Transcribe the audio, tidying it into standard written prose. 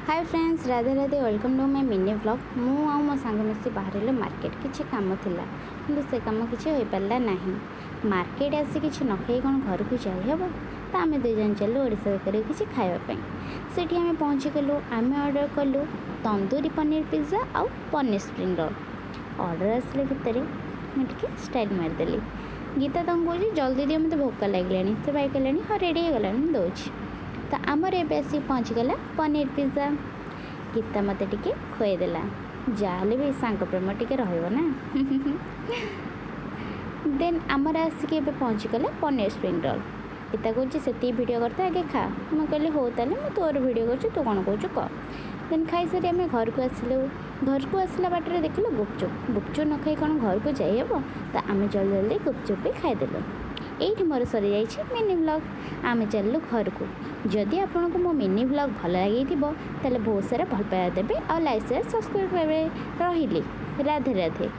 Hi friends, Radhe Radhe. Welcome to my mini vlog. ମୁଁ ଆଉ ମୋ ସାଙ୍ଗ ମିଶି ବାହାରିଲୁ ମାର୍କେଟ। କିଛି କାମ ଥିଲା, କିନ୍ତୁ ସେ କାମ କିଛି ହୋଇପାରିଲା ନାହିଁ। ମାର୍କେଟ ଆସି କିଛି ନ ଖାଇ କ'ଣ ଘରକୁ ଯାଇହେବ? ତ ଆମେ ଦୁଇ ଜଣ ଚାଲିଲୁ ଓଡ଼ିଶା ବେକରୀ କିଛି ଖାଇବା ପାଇଁ। ସେଠି ଆମେ ପହଞ୍ଚିଗଲୁ। ଆମେ ଅର୍ଡ଼ର କଲୁ ତନ୍ଦୁରୀ ପନିର ପିଜ୍ଜା ଆଉ ପନିର ସ୍ପ୍ରିଙ୍ଗ ରୋଲ୍। ଅର୍ଡ଼ର ଆସିଲେ ଭିତରେ ମୁଁ ଟିକେ ଷ୍ଟାଇଲ୍ ମାରିଦେଲି। ଗୀତା ତାଙ୍କୁ କହୁଛି, "ଜଲ୍ଦି ଦିଅ, ମୋତେ ଭୋକ ଲାଗିଲାଣି।" ସେ ଭାଇ କହିଲାଣି, "ହଁ, ରେଡ଼ି ହେଇଗଲାଣି, ମୁଁ ଦେଉଛି।" ତ ଆମର ଏବେ ଆସିକି ପହଞ୍ଚିଗଲା ପନିର ପିଜ୍ଜା। ଗୀତା ମୋତେ ଟିକେ ଖୁଆଇଦେଲା। ଯାହାହେଲେ ବି ସାଙ୍ଗ ପ୍ରେମ ଟିକେ ରହିବ ନା। ଦେନ୍ ଆମର ଆସିକି ଏବେ ପହଞ୍ଚିଗଲା ପନିର ସ୍ପ୍ରିଙ୍ଗ ରୋଲ୍। ଗୀତା କହୁଛି, "ସେତିକି ଭିଡ଼ିଓ କରିଥା, ଆଗେ ଖା।" ମୁଁ କହିଲି, "ହଉ ତାହେଲେ, ମୁଁ ତୋର ଭିଡ଼ିଓ କରୁଛି, ତୁ କ'ଣ କହୁଛୁ କହ।" ଦେନ୍ ଖାଇସାରି ଆମେ ଘରକୁ ଆସିଲୁ। ଘରକୁ ଆସିଲା ବାଟରେ ଦେଖିଲୁ ଗୁପଚୁପ୍। ଗୁପଚୁପ୍ ନ ଖାଇ କ'ଣ ଘରକୁ ଯାଇହେବ? ତ ଆମେ ଜଲ୍ଦି ଜଲ୍ଦି ଗୁପଚୁପ୍ ବି ଖାଇଦେଲୁ। ଏଇଠି ମୋର ସରିଯାଇଛି ମିନି ବ୍ଲଗ୍। ଆମେ ଚାଲିଲୁ ଘରକୁ। ଯଦି ଆପଣଙ୍କୁ ମୋ ମିନି ବ୍ଲଗ୍ ଭଲ ଲାଗିଥିବ, ତାହେଲେ ବହୁତ ସାରା ଭଲ ପାଇବା ଦେବେ ଆଉ ଲାଇକ୍, ସେୟାର, ସବସ୍କ୍ରାଇବ୍ କରିବେ। ରହିଲି, ରାଧେ ରାଧେ।